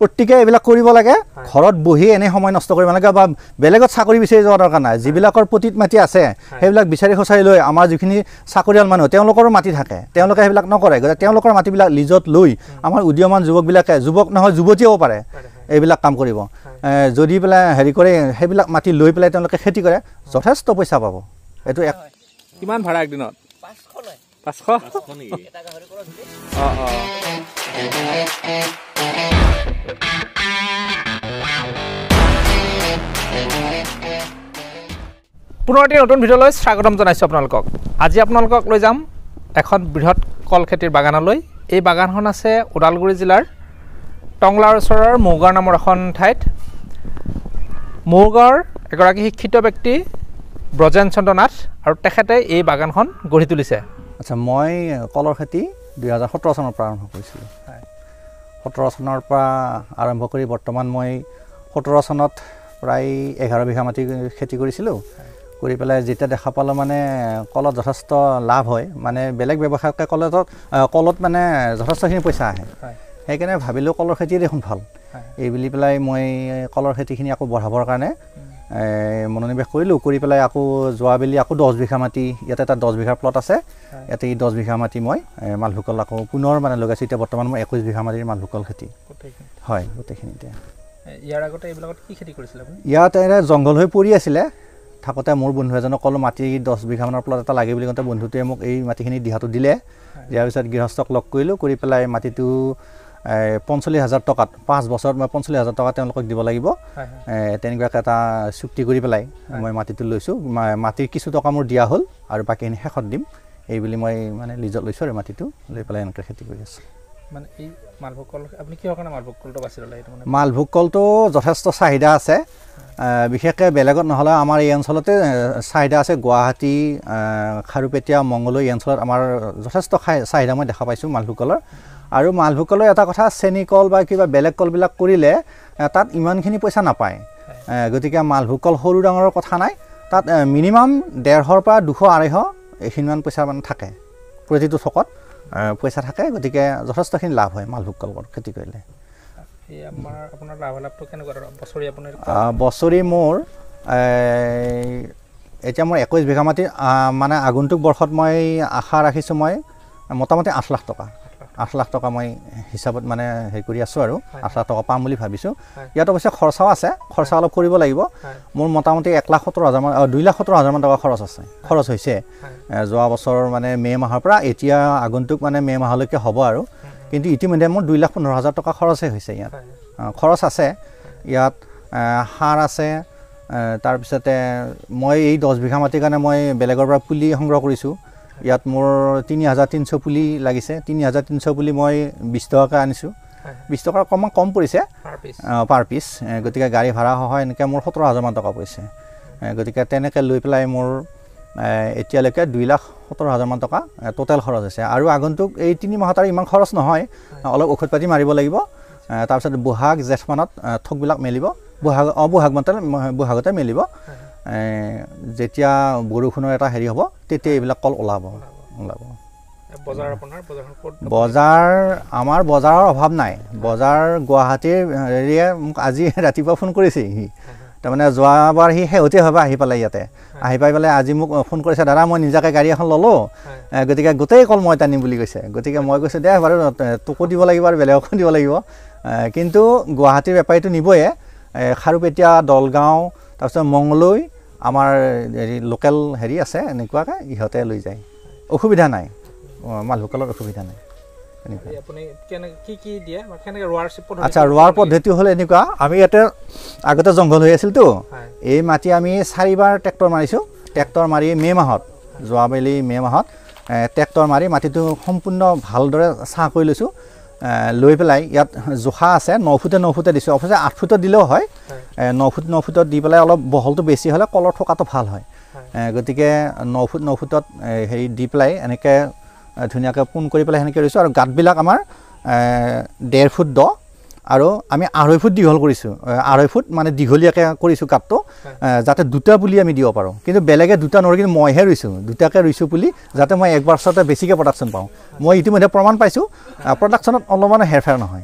প্ৰত্যেকে এইবিলাক কৰিব লাগে, ঘৰত বহি এনে সময় নষ্ট কৰিব নালাগে বা বেলেগত চাকৰি বিচাৰি যোৱা দৰকাৰ নাই। যিবিলাকৰ পতিত মাটি আছে সেইবিলাক বিচাৰি খোচাৰি লৈ আমাৰ যিখিনি চাকৰিয়াল মানুহ তেওঁলোকৰো মাটি থাকে, তেওঁলোকে সেইবিলাক নকৰে। গতিকে তেওঁলোকৰ মাটিবিলাক লিজত লৈ আমাৰ উদীয়মান যুৱকবিলাকে, যুৱক নহয় যুৱতীও পাৰে এইবিলাক কাম কৰিব, যদি পেলাই হেৰি কৰে সেইবিলাক মাটি লৈ পেলাই তেওঁলোকে খেতি কৰে যথেষ্ট পইচা পাব। এইটো কিমান ভাড়া একদিনত? 500? অঁ অঁ। পুনৰ এটি নতুন ভিডিঅ'লৈ স্বাগতম জনাইছোঁ আপোনালোকক। আজি আপোনালোকক লৈ যাম এখন বৃহৎ কল খেতিৰ বাগানলৈ। এই বাগানখন আছে ওদালগুৰি জিলাৰ টংলাৰ ওচৰৰ মৌগাঁও নামৰ এখন ঠাইত। মৌগাঁৱৰ এগৰাকী শিক্ষিত ব্যক্তি ব্ৰজেন চন্দ্ৰ নাথ আৰু তেখেতে এই বাগানখন গঢ়ি তুলিছে। আচ্ছা, মই কলৰ খেতি 2017 চনৰ পৰা আৰম্ভ কৰিছিলোঁ। 17 চনৰ পৰা আৰম্ভ কৰি বৰ্তমান মই 17 চনত প্ৰায় 11 বিঘা মাটি খেতি কৰিছিলোঁ। কৰি পেলাই যেতিয়া দেখা পালোঁ মানে কলত যথেষ্ট লাভ হয়, মানে বেলেগ ব্যৱসায়তকৈ কলত মানে যথেষ্টখিনি পইচা আহে, সেইকাৰণে ভাবিলোঁ কলৰ খেতিয়ে দেখোন ভাল এই বুলি পেলাই মই কলৰ খেতিখিনি আকৌ বঢ়াবৰ কাৰণে মনোনিৱেশ কৰিলোঁ। কৰি পেলাই আকৌ যোৱাবেলি আকৌ 10 বিঘা মাটি, ইয়াতে এটা 10 বিঘাৰ প্লট আছে, ইয়াতে এই 10 বিঘা মাটি মই মালভোগ কল আকৌ পুনৰ মানে লগাইছোঁ। এতিয়া বৰ্তমান মই 21 বিঘা মাটিৰ মালভোগ কল খেতি হয় গোটেইখিনিতে। ইয়াৰ আগতে এইবিলাকত কি খেতি কৰিছিলে আপুনি? ইয়াত এনে জংঘল হৈ পৰি আছিলে থাকোঁতে মোৰ বন্ধু এজনক ক'লোঁ মাটি 10 বিঘামানৰ প্লট এটা লাগে বুলি কওঁতে বন্ধুটোৱে মোক এই মাটিখিনি দিহাটো দিলে। দিয়াৰ পিছত গৃহস্থক লগ কৰিলোঁ, কৰি পেলাই মাটিটো 45,000 টকাত 5 বছৰত মই 45,000 টকা তেওঁলোকক দিব লাগিব, তেনেকুৱাকৈ এটা চুক্তি কৰি পেলাই মই মাটিটো লৈছোঁ। মাটিৰ কিছু টকা মোৰ দিয়া হ'ল আৰু বাকীখিনি শেষত দিম এই বুলি মই মানে লিজত লৈছোঁ আৰু মাটিটো লৈ পেলাই এনেকৈ খেতি কৰি আছোঁ। মানে এই মালভোগ কল আপুনি কিহৰ কাৰণে মালভোগ কলটো বাছি ল'লে? এইটো মানে মালভোগ কলটো যথেষ্ট চাহিদা আছে, বিশেষকৈ বেলেগত নহ'লে আমাৰ এই অঞ্চলতে চাহিদা আছে। গুৱাহাটী, খাৰুপেটীয়া, মংগলদৈ এই অঞ্চলত আমাৰ যথেষ্ট চাহিদা মই দেখা পাইছোঁ মালভোগ কলৰ। আৰু মালভোগ কলৰ এটা কথা, চেনি কল বা কিবা বেলেগ কলবিলাক কৰিলে তাত ইমানখিনি পইচা নাপায়। গতিকে মালভোগ কল সৰু ডাঙৰৰ কথা নাই, তাত মিনিমাম 150ৰ পৰা 200 250 এইখিনিমান পইচা মানে থাকে, প্ৰতিটো থোকত পইচা থাকে। গতিকে যথেষ্টখিনি লাভ হয় মালভোগ কলৰ খেতি কৰিলে। বছৰি মোৰ এতিয়া মোৰ 21 বিঘা মাটি মানে আগন্তুক বৰ্ষত মই আশা ৰাখিছোঁ মই মোটামুটি 8 লাখ টকা, 8 লাখ টকা মই হিচাপত মানে হেৰি কৰি আছোঁ আৰু 8 লাখ টকা পাম বুলি ভাবিছোঁ। ইয়াত অৱশ্যে খৰচাও আছে, খৰচা অলপ কৰিব লাগিব। মোৰ মোটামুটি 1,70,000 মান, 2,70,000 মান টকা খৰচ আছে, খৰচ হৈছে যোৱা বছৰ মানে মে' মাহৰ পৰা এতিয়া আগন্তুক মানে মে' মাহলৈকে হ'ব আৰু। কিন্তু ইতিমধ্যে মোৰ 2,15,000 টকা খৰচেই হৈছে ইয়াত। খৰচ আছে ইয়াত, সাৰ আছে, তাৰপিছতে মই এই 10 বিঘা মাটিৰ কাৰণে মই বেলেগৰ পৰা পুলি সংগ্ৰহ কৰিছোঁ। ইয়াত মোৰ 3,300 পুলি লাগিছে। 3,300 পুলি মই 20 টকাকৈ আনিছোঁ, 20 টকা অকণমান কম পৰিছে পাৰ পিচ। গতিকে গাড়ী ভাড়া সহ এনেকৈ মোৰ 17,000 মান টকা পৰিছে। গতিকে তেনেকৈ লৈ পেলাই মোৰ এতিয়ালৈকে 2,70,000 মান টকা টোটেল খৰচ হৈছে। আৰু আগন্তুক এই 3 মাহত আৰু ইমান খৰচ নহয়, অলপ ঔষধ পাতি মাৰিব লাগিব। তাৰপিছত বহাগ জেঠ মানত থোকবিলাক মেলিব, বহাগতে মেলিব। যেতিয়া বৰষুণৰ এটা হেৰি হ'ব তেতিয়া এইবিলাক কল ওলাব। বজাৰ আমাৰ বজাৰৰ অভাৱ নাই। বজাৰ গুৱাহাটীৰ হেৰিয়ে মোক আজি ৰাতিপুৱা ফোন কৰিছে সি, তাৰমানে যোৱাবাৰ সি শেহতীয়াভাৱে আহি পালে, ইয়াতে আহি পাই পেলাই আজি মোক ফোন কৰিছে, দাদা মই নিজাকৈ গাড়ী এখন ল'লোঁ, গতিকে গোটেই কল মই টানিম বুলি কৈছে। গতিকে মই কৈছোঁ দে বাৰু তোকো দিব লাগিব আৰু বেলেগকো দিব লাগিব। কিন্তু গুৱাহাটীৰ বেপাৰীটো নিবয়ে। খাৰুপেটীয়া, দলগাঁও, তাৰপিছত মংগলৈ আমাৰ হেৰি লোকেল হেৰি আছে এনেকুৱাকৈ ইহঁতে লৈ যায়, অসুবিধা নাই, মালভোগ কলত অসুবিধা নাই। আচ্ছা, ৰোৱাৰ পদ্ধতি হ'ল এনেকুৱা, আমি ইয়াতে আগতে জংঘল হৈ আছিলতো, এই মাটি আমি 4বাৰ ট্ৰেক্টৰ মাৰিছোঁ। ট্ৰেক্টৰ মাৰি মে' মাহত, যোৱাবেলি মে' মাহত ট্ৰেক্টৰ মাৰি মাটিটো সম্পূৰ্ণ ভালদৰে চাহ কৰি লৈছোঁ। লৈ পেলাই ইয়াত জোখা আছে, 9 ফুটে 9 ফুটে দিছোঁ। অৱশ্যে 8 ফুটত দিলেও হয়, 9 ফুট 9 ফুটত দি পেলাই অলপ বহলটো বেছি হ'লে কলৰ থকাটো ভাল হয়। গতিকে 9 ফুট 9 ফুটত হেৰি দি পেলাই এনেকৈ ধুনীয়াকৈ পোন কৰি পেলাই সেনেকৈ ৰুইছোঁ। আৰু গাঁতবিলাক আমাৰ 1.5 ফুট দ আৰু আমি 2.5 ফুট দীঘল কৰিছোঁ, 2.5 ফুট মানে দীঘলীয়াকৈ কৰিছোঁ গাঁতটো, যাতে দুটা পুলি আমি দিব পাৰোঁ। কিন্তু বেলেগে দুটা নোৱাৰে, কিন্তু মইহে ৰুইছোঁ, দুটাকৈ ৰুইছোঁ পুলি, যাতে মই এক বছৰতে বেছিকৈ প্ৰডাকশ্যন পাওঁ। মই ইতিমধ্যে প্ৰমাণ পাইছোঁ প্ৰডাকশ্যনত অলপমানো হেৰফেৰ নহয়।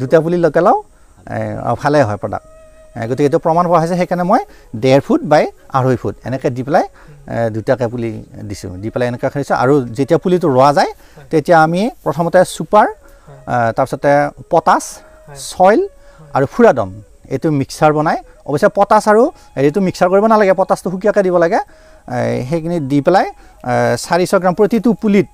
দুটা পুলি লগালেও ভালে হয় প্ৰডাক্ট। গতিকে এইটো প্ৰমাণ পোৱা হৈছে, সেইকাৰণে মই 1.5 ফুট বাই 2.5 ফুট এনেকৈ দি পেলাই দুটাকৈ পুলি দিছোঁ, দি পেলাই এনেকৈ খেলিছোঁ। আৰু যেতিয়া পুলিটো ৰোৱা যায় তেতিয়া আমি প্ৰথমতে ছুপাৰ, তাৰপিছতে পটাছ, চইল আৰু ফুৰাডন এইটো মিক্সাৰ বনাই, অৱশ্যে পটাছ আৰু হেৰিটো মিক্সাৰ কৰিব নালাগে, পটাছটো সুকীয়াকৈ দিব লাগে। সেইখিনি দি পেলাই 400 গ্ৰাম প্ৰতিটো পুলিত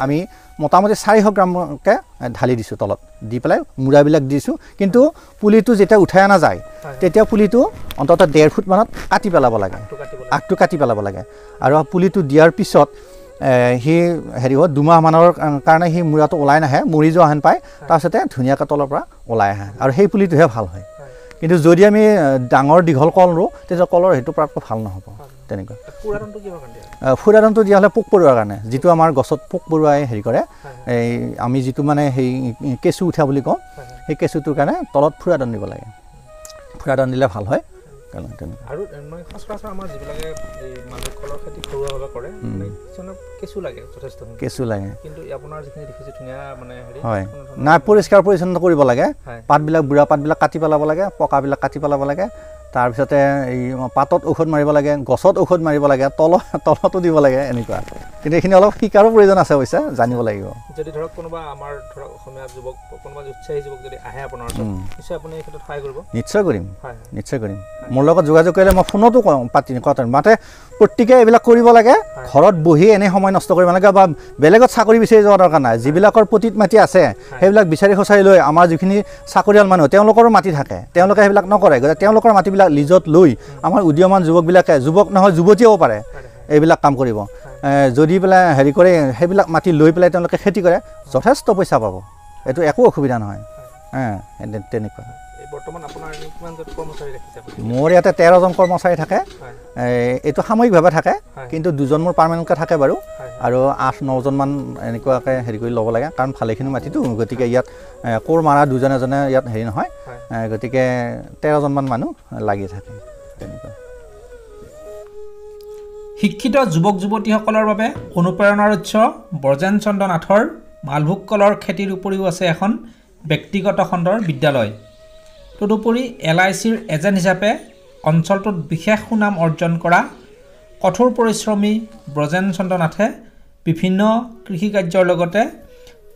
আমি মোটামুটি 400 গ্ৰামকৈ ঢালি দিছোঁ, তলত দি পেলাই মূৰাবিলাক দিছোঁ। কিন্তু পুলিটো যেতিয়া উঠাই অনা যায় তেতিয়া পুলিটো অন্ততঃ 1.5 ফুটমানত কাটি পেলাব লাগে, আগটো কাটি পেলাব লাগে। আৰু পুলিটো দিয়াৰ পিছত সি হেৰি হয়, 2 মাহমানৰ কাৰণে সি মূৰাটো ওলাই নাহে, মৰি যোৱা হেন পায়, তাৰপিছতে ধুনীয়াকৈ তলৰ পৰা ওলাই আহে আৰু সেই পুলিটোহে ভাল হয়। কিন্তু যদি আমি ডাঙৰ দীঘল কল ৰোওঁ তেতিয়া কলৰ সেইটো প্ৰাপ্ত ভাল নহ'ব। তেনেকুৱা ফুৰাডনটো দিয়া হ'লে পোক পৰুৱাৰ কাৰণে, যিটো আমাৰ গছত পোক পৰুৱাই হেৰি কৰে, এই আমি যিটো মানে সেই কেঁচু উঠা বুলি কওঁ, সেই কেঁচুটোৰ কাৰণে তলত ফুৰাডন দিব লাগে, ফুৰাডন দিলে ভাল হয়। আৰু মানে সচৰাচৰ আমাৰ যিবিলাকে এই মালভোগ কলৰ খেতি ঘৰুৱাভাৱে কৰে, মানে কিছুমানৰ কেঁচু লাগে, যথেষ্ট কেঁচু লাগে। কিন্তু আপোনাৰ যিখিনি দেখিছোঁ ধুনীয়া মানে হেৰি হয় নাই, পৰিষ্কাৰ পৰিচ্ছন্ন কৰিব লাগে, পাতবিলাক বুঢ়া পাতবিলাক কাটি পেলাব লাগে, পকাবিলাক কাটি পেলাব লাগে, তাৰপিছতে এই পাতত ঔষধ মাৰিব লাগে, গছত ঔষধ মাৰিব লাগে, তলতো দিব লাগে এনেকুৱা। কিন্তু এইখিনি অলপ শিকাৰো প্ৰয়োজন আছে, অৱশ্যে জানিব লাগিব। যদি ধৰক কোনোবা আমাৰ ধৰক অসমীয়া যুৱক, কোনোবা উৎসাহী যুৱক যদি আহে আপোনাৰ ওচৰত, নিশ্চয় আপুনি এই ক্ষেত্ৰত সহায় কৰিব? নিশ্চয় কৰিম, নিশ্চয় কৰিম। মোৰ লগত যোগাযোগ কৰিলে মই ফোনতো কওঁ, পাতি কথা মাতে। প্ৰত্যেকে এইবিলাক কৰিব লাগে, ঘৰত বহি এনেই সময় নষ্ট কৰিব নালাগে বা বেলেগত চাকৰি বিচাৰি যোৱা দৰকাৰ নাই। যিবিলাকৰ পতিত মাটি আছে সেইবিলাক বিচাৰি খোচাৰি লৈ, আমাৰ যিখিনি চাকৰিয়াল মানুহ তেওঁলোকৰো মাটি থাকে, তেওঁলোকে সেইবিলাক নকৰে, গতিকে তেওঁলোকৰ মাটিবিলাক লিজত লৈ আমাৰ উদীয়মান যুৱকবিলাকে, যুৱক নহয় যুৱতীও পাৰে এইবিলাক কাম কৰিব, যদি পেলাই হেৰি কৰে সেইবিলাক মাটি লৈ পেলাই তেওঁলোকে খেতি কৰে, যথেষ্ট পইচা পাব, এইটো একো অসুবিধা নহয়। তেনেকুৱা। মোৰ ইয়াতে 13জন কৰ্মচাৰী থাকে, এইটো সাময়িকভাৱে থাকে, কিন্তু 2জন মোৰ পাৰ্মানেণ্টকৈ থাকে বাৰু, আৰু 8-9জনমান এনেকুৱাকৈ হেৰি কৰি ল'ব লাগে, কাৰণ ভালেখিনি মাটিটো, গতিকে ইয়াত কোৰ মাৰা দুজন এজনে ইয়াত হেৰি নহয়, গতিকে 13জনমান মানুহ লাগি থাকে তেনেকুৱা। শিক্ষিত যুৱক যুৱতীসকলৰ বাবে অনুপ্ৰেৰণাৰ উৎস ব্ৰজেন চন্দ্ৰ নাথৰ মালভোগ কলৰ খেতিৰ উপৰিও আছে এখন ব্যক্তিগত খণ্ডৰ বিদ্যালয়। তদুপৰি LICৰ এজেণ্ট হিচাপে অঞ্চলটোত বিশেষ সুনাম অৰ্জন কৰা কঠোৰ পৰিশ্ৰমী ব্ৰজেন চন্দ্ৰ নাথে বিভিন্ন কৃষিকাৰ্যৰ লগতে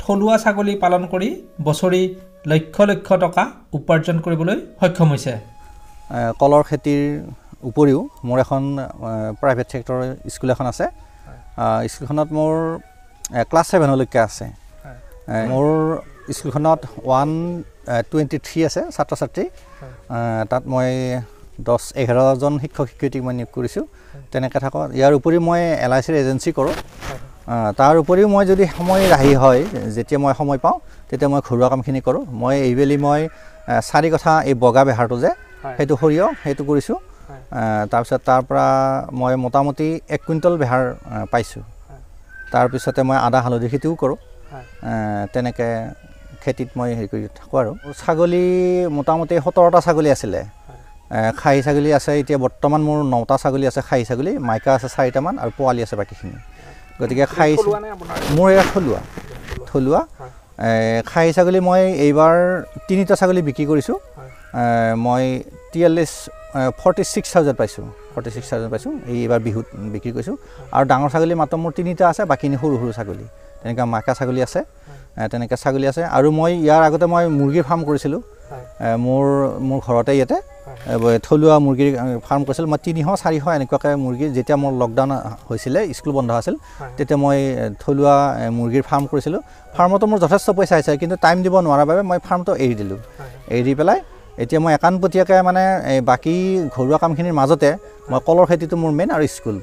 থলুৱা ছাগলী পালন কৰি বছৰি লক্ষ লক্ষ টকা উপাৰ্জন কৰিবলৈ সক্ষম হৈছে। কলৰ খেতিৰ উপৰিও মোৰ এখন প্ৰাইভেট ছেক্টৰৰ স্কুল এখন আছে, স্কুলখনত মোৰ ক্লাছ 7লৈকে আছে। মোৰ স্কুলখনত 123 আছে ছাত্ৰ ছাত্ৰী, তাত মই 10-11জন শিক্ষক শিক্ষয়িত্ৰীক মই নিয়োগ কৰিছোঁ, তেনেকৈ থাকোঁ। ইয়াৰ উপৰিও মই LICৰ এজেঞ্চি কৰোঁ। তাৰ উপৰিও মই যদি সময় ৰাহি হয়, যেতিয়া মই সময় পাওঁ তেতিয়া মই ঘৰুৱা কামখিনি কৰোঁ। মই এইবেলি মই 4 কথা এই বগা বেহাৰটো যে, সেইটো সৰিয়হ সেইটো কৰিছোঁ। তাৰপিছত তাৰপৰা মই মোটামুটি 1 কুইণ্টল বেহাৰ পাইছোঁ। তাৰপিছতে মই আদা হালধি খেতিও কৰোঁ, তেনেকৈ খেতিত মই হেৰি কৰি থাকোঁ। আৰু ছাগলী মোটামুটি 17টা ছাগলী আছিলে, খাহী ছাগলী আছে এতিয়া বৰ্তমান মোৰ 9টা ছাগলী আছে, খাহী ছাগলী, মাইকা আছে 4টামান আৰু পোৱালি আছে বাকীখিনি। গতিকে খাহী মোৰ এয়া থলুৱা খাহী ছাগলী মই এইবাৰ 3টা ছাগলী বিক্ৰী কৰিছোঁ। মই 46,000 পাইছোঁ, 46,000 পাইছোঁ এইবাৰ বিহুত বিক্ৰী কৰিছোঁ। আৰু ডাঙৰ ছাগলী মাত্ৰ মোৰ 3টা আছে, বাকীখিনি সৰু সৰু ছাগলী, তেনেকুৱা মাইকা ছাগলী আছে, তেনেকৈ ছাগলী আছে। আৰু মই ইয়াৰ আগতে মই মুৰ্গীৰ ফাৰ্ম কৰিছিলোঁ, মোৰ ঘৰতে ইয়াতে থলুৱা মুৰ্গীৰ ফাৰ্ম কৰিছিলোঁ। মই 300-400 এনেকুৱাকৈ মুৰ্গী, যেতিয়া মোৰ লকডাউন হৈছিলে, স্কুল বন্ধ আছিল, তেতিয়া মই থলুৱা মুৰ্গীৰ ফাৰ্ম কৰিছিলোঁ। ফাৰ্মতো মোৰ যথেষ্ট পইচা আহিছে, কিন্তু টাইম দিব নোৱাৰাৰ বাবে মই ফাৰ্মটো এৰি দিলোঁ। এৰি দি পেলাই এতিয়া মই একাণপতীয়াকৈ মানে বাকী ঘৰুৱা কামখিনিৰ মাজতে মই কলৰ খেতিটো মোৰ মেইন আৰু স্কুল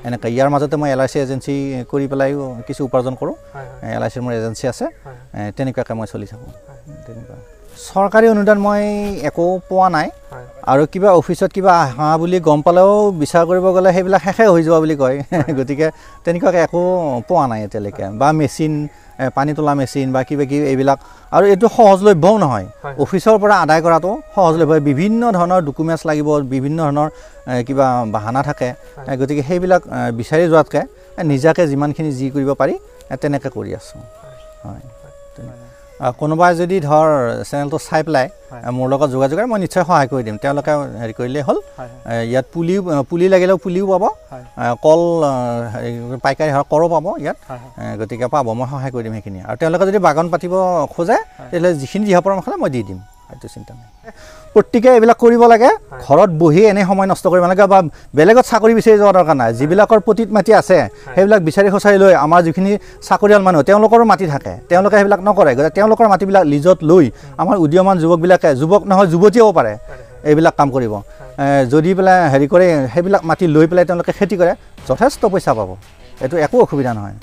এনেকৈ ইয়াৰ মাজতে মই LIC agency কৰি পেলাইও কিছু উপাৰ্জন কৰোঁ। LICৰ মোৰ এজেঞ্চি আছে, তেনেকুৱাকৈ মই চলি থাকোঁ। তেনেকুৱা চৰকাৰী অনুদান মই একো পোৱা নাই, আৰু কিবা অফিচত কিবা আহা বুলি গম পালেও বিচাৰ কৰিব গ'লে সেইবিলাক শেষে হৈ যোৱা বুলি কয়, গতিকে তেনেকুৱাকৈ একো পোৱা নাই এতিয়ালৈকে। বা মেচিন, পানী তোলা মেচিন বা কিবা কিবি এইবিলাক, আৰু এইটো সহজলভ্যও নহয়, অফিচৰ পৰা আদায় কৰাটো সহজলভ্য, বিভিন্ন ধৰণৰ ডকুমেণ্টছ লাগিব, বিভিন্ন ধৰণৰ কিবা বাহানা থাকে, গতিকে সেইবিলাক বিচাৰি যোৱাতকৈ নিজাকৈ যিমানখিনি যি কৰিব পাৰি তেনেকৈ কৰি আছোঁ। হয়, কোনোবাই যদি ধৰ চেনেলটো চাই পেলাই মোৰ লগত যোগাযোগ কৰে, মই নিশ্চয় সহায় কৰি দিম। তেওঁলোকে হেৰি কৰিলেই হ'ল। ইয়াত পুলি পুলি লাগিলেও পুলিও পাব, কল পাইকাৰী কৰো পাব ইয়াত, গতিকে পাব, মই সহায় কৰি দিম সেইখিনি। আৰু তেওঁলোকে যদি বাগান পাতিব খোজে তেতিয়াহ'লে যিখিনি দিহা পৰামৰ্শ মই দি দিম, এইটো চিন্তা নাই। প্ৰত্যেকে এইবিলাক কৰিব লাগে, ঘৰত বহি এনেই সময় নষ্ট কৰিব নালাগে বা বেলেগত চাকৰি বিচাৰি যোৱা দৰকাৰ নাই। যিবিলাকৰ পতিত মাটি আছে সেইবিলাক বিচাৰি খোচাৰি লৈ আমাৰ যিখিনি চাকৰিয়াল মানুহ তেওঁলোকৰো মাটি থাকে, তেওঁলোকে সেইবিলাক নকৰে। গতিকে তেওঁলোকৰ মাটিবিলাক লিজত লৈ আমাৰ উদীয়মান যুৱকবিলাকে, যুৱক নহয় যুৱতীও পাৰে এইবিলাক কাম কৰিব, যদি পেলাই হেৰি কৰে সেইবিলাক মাটি লৈ পেলাই তেওঁলোকে খেতি কৰে, যথেষ্ট পইচা পাব, এইটো একো অসুবিধা নহয়।